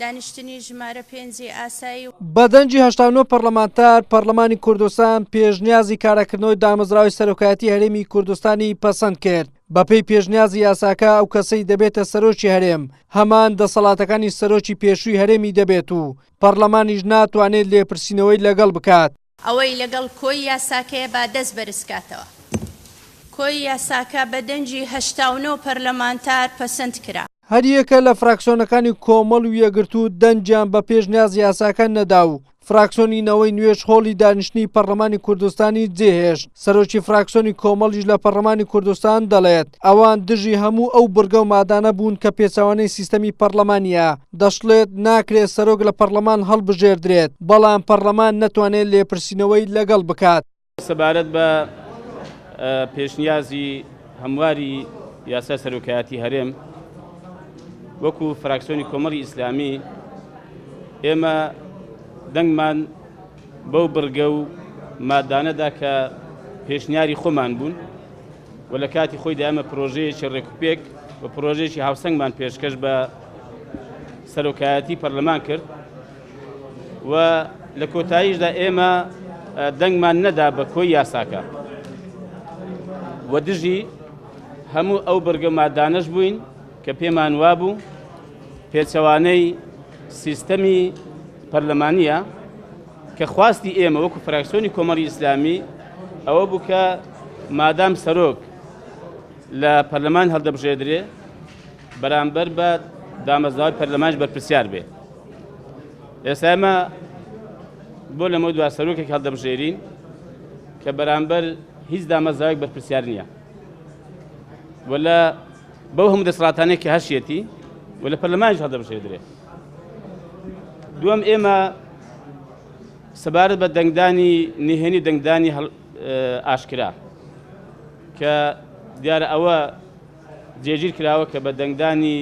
دانیشتنی ژمارە پێنجی ئاسایی. بە دەنگی 89 پەرلەمانتار، پەرلەمانی کوردستان پێشنیازی کاراکردنەوەی دامەزراوەی سەرۆکایەتی هەرێمی کوردستانی پەسەند کرد. بەپێی پێشنیازی یاساکە ئەو کەسەی دەبێتە سەرۆکی هەرێم هەمان دەسەڵاتەکانی سەرۆکی پێشووی هەرێمی دەبێت و پەرلەمانیش ناتوانێت لێپرسینەوەی لەگەڵ بکات. ئەوەی لەگەڵ کۆی یاساکەیە با دەست بەرزکاتەوە. کۆی یاساکە بە دەنگی 89 پەرلەمانتار پەسەند کرا. هەریەکە لە فراکسۆنەکانی کۆمەڵ و یەکگرتوو دەنگیان بە پێشنیازی یاساکە نەدا و فراکسۆنی نەوەی نوێش هۆڵی دانیشتنی پەرلەمانی کوردستانی جێهێشت. سەرۆکی فراکسۆنی کۆمەڵیش لە پەرلەمانی کوردستان دەڵێت، ئەوان دژی هەموو ئەو بڕگە و مادانە بوون کە پێچەوانەی سیستەمی پەرلەمانییە. دەشڵێت، ناکرێت سەرۆک لە پەرلەمان هەڵبژێردرێت، بەڵام پەرلەمان نەتوانێت لێپرسینەوەی لەگەڵ بکات. سەبارەت بە پێشنیازی هەمواری یاسای سەرۆکایەتی هەرێم، وەکو فراکسیۆنی کۆمەڵی ئیسلامی ئێمە دەنگمان بەو بڕگە و مادانەدا کە پێشنیاری خۆمان بوون و لە کاتی خۆیدا ئێمە پرۆژەیەکی ڕێکوپێک و پرۆژەیەکی هاوسەنگمان پێشکەش بە سەرۆکایەتی پەرلەمان کرد و لە کۆتاییشدا ئێمە دەنگمان نەدا بە کۆی یاساکە و دژی هەموو ئەو بڕگە مادانەش بووین کە پێمان وابوو پێچەوانەی سیستەمی پەرلەمانییە کە خواستی ئێمە وەکو فراکسیۆنی کۆمەڵی ئیسلامی ئەوە بوو کە مادام سەرۆک لە پەرلەمان هەڵدەبژێدرێ بەرامبەر بە دامەزراوەی پەرلەمانش بەرپرسیار بێ. ئێستا ئێمە بۆ لەمە دوا سەرۆکێک هەڵدەبژێرین کە بەرامبەر هیچ دامەزراوێک بەرپرسیار نییە و لە بەو هەموو دەسەڵاتانەی کە هەشیەتی و لە پەرلەمانیش هەڵدەبژێردرێ. دووەم ئێمە سەبارەت بە دەنگدانی نهێنی دەنگدانی ئاشکرا کە دیارە ئەوە جێگیر کراوە کە بە دەنگدانی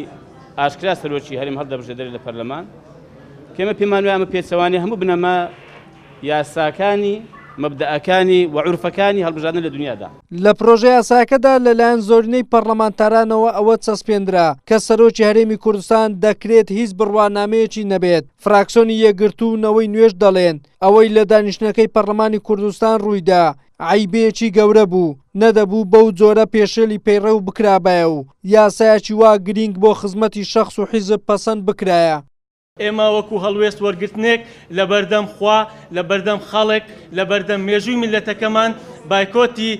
ئاشکرا سەرۆکی هەرێم هەڵدەبژێردرێت لە پەرلەمان کێمە پێمان وایە ئەمە پێچەوانەی هەموو بنەما یاساکانی، مەبدەئەکانی و عورفەکانی هەڵبژاردن لە دونیادا. لە پرۆژەیاساکەدا لەلایەن زۆرینەی پەڕلەمانتارانەوە ئەوە چەسپێندرا کە سەرۆکی هەرێمی کوردستان دەکرێت هیچ بڕوانامەیەکی نەبێت، فراکسۆنی یەکگرتوو و نەوەی نوێش دەڵێن ئەوەی لە دانیشتنەکەی پەڕلەمانی کوردستان ڕوویدا عەیبەیەکی گەورە بوو، نەدەبوو بەو جۆرە پێشێلی پەیڕەو بکرابایە و یاسایەکی وا گرینگ بۆ خزمەتی شەخس و حیزب پەسەند بکرایە. ئێمە وەکو هەڵوێست وەرگرتنێک لە بەردەم خوا، لە بەردەم خەڵک، لە بەردەم مێژووی میللەتەکەمان بایکۆتی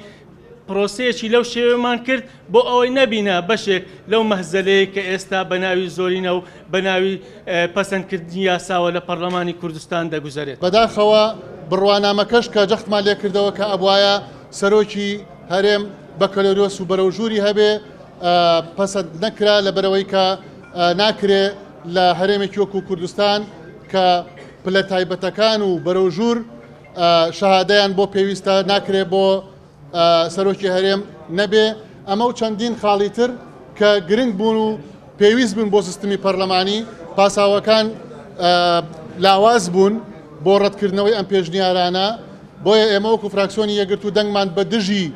پرۆسەیەکی لەو شێوەیەمان کرد بۆ ئەوەی نەبینە بەشێک لەو مەهزەلەیەی کە ئێستا بە ناوی زۆرینە و بە ناوی پەسەندکردنی یاساوە لە پەرلەمانی کوردستان دەگوزەرێت. بەداخەوە بڕوانامەکەش کە جەختمان لێکردەوە کە ئەبوایە سەرۆکی هەرێم بەکەلۆریۆس و بەرەوژووری هەبێ پەسەند نەکرا لەبەرئەوەی کە ناکرێ لە هەرێمێکی وەکو کوردستان کە پلە تایبەتەکان و بەرەوژوور شەهادەیان بۆ پێویستە ناکرێ بۆ سەرۆکی هەرێم نەبێ ئەمە و چەندین خاڵی تر کە گرنگ بوون و پێویست بوون بۆ سیستمی پەرلەمانی پاساوەکان لاواز بوون بۆ ڕەتکردنەوەی ئەم پێشنیارانە بۆیە ئێمە وەکو فراکسیۆنی یەکگرتوو دەنگمان بە دژی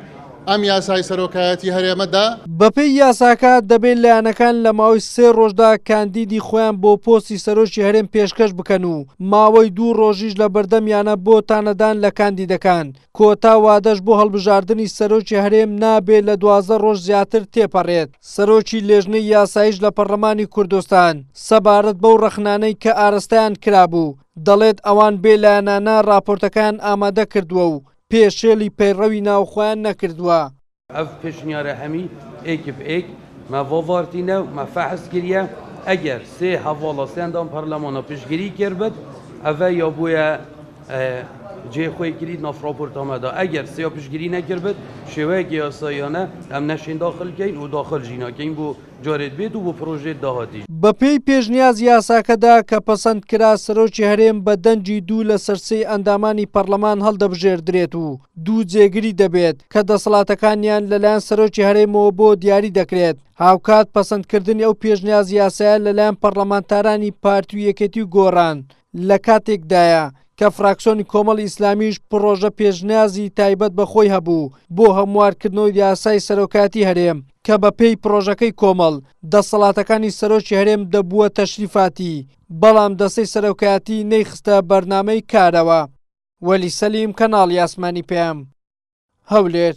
ئەم یاسای سەرۆکایەتی هەرێمە دا. بەپێی یاساکە، دەبێت لایەنەکان لە ماوەی سێ ڕۆژدا کاندیدی خۆیان بۆ پۆستی سەرۆکی هەرێم پێشکەش بکەن و ماوەی دوو ڕۆژیش لە بەردەمیانە بۆ تانەدان لە کاندیدەکان، کۆتا وادەش بۆ هەڵبژاردنی سەرۆکی هەرێم نابێت لە 12 ڕۆژ زیاتر تێپەڕێت. سەرۆکی لێژنەی یاساییش لە پەڕلەمانی کوردستان سەبارەت بەو ڕەخنانەی کە ئارەستەیان کرابوو، دەڵێت ئەوان بێ لایەنانە ڕاپۆرتەکەیان ئامادە کردووە و پێشێلی پەیڕەوی ناوخۆیان نەکردووە. ئەڤ پێشنیارە هەمی ئێک ب ئێک مە ڤاڤارتینە و مە فەحس کریە، ئەگەر سێ هەڤاڵا سێ ئەندام پەرلەمانا پشتگیری کربت ئەڤە یا بۆیە جێ خۆی کریت ناف ڕاپۆرتا مە دا، ئەگەر سێیا پشتگیری نەکربت شێوەیەکی یاساییانە ئەم نەشین داخل کەین و داخل ژی ناکەین بۆ جارێت بێت و بۆ پرۆژێت داهاتیش. بەپێی پێشنیاز یاساکەدا کە پەسەند کرا سەرۆکی هەرێم بە دەنگی دوو لەسەر سێی ئەندامانی پەڕلەمان هەڵدەبژێردرێت و دوو جێگری دەبێت کە دەسەڵاتەکانیان لەلایەن سەرۆکی هەرێمەوە بۆ دیاری دەکرێت، هاوکات پەسەندکردنی ئەو پێشنیاز یاسایە لەلایەن پەڕلەمانتارانی پارتی و یەکێتی و گۆڕان لە کاتێکدایە. کە فراکسیۆنی کۆمەڵی ئیسلامیش پڕۆژە پێشنیازی تایبەت بە خۆی هەبوو بۆ هەموارکردنەوەی یاسای سەرۆکایەتی هەرێم کە بە پێی پڕۆژەکەی کۆمەڵ دەسەڵاتەکانی سەرۆکی هەرێم دەبووە تەشریفاتی، بەڵام دەستەی سەرۆکایەتی نەیخستە بەرنامەی کارەوە. وەلی سەلیم، کەناڵی ئاسمانی پەیام، هەولێر.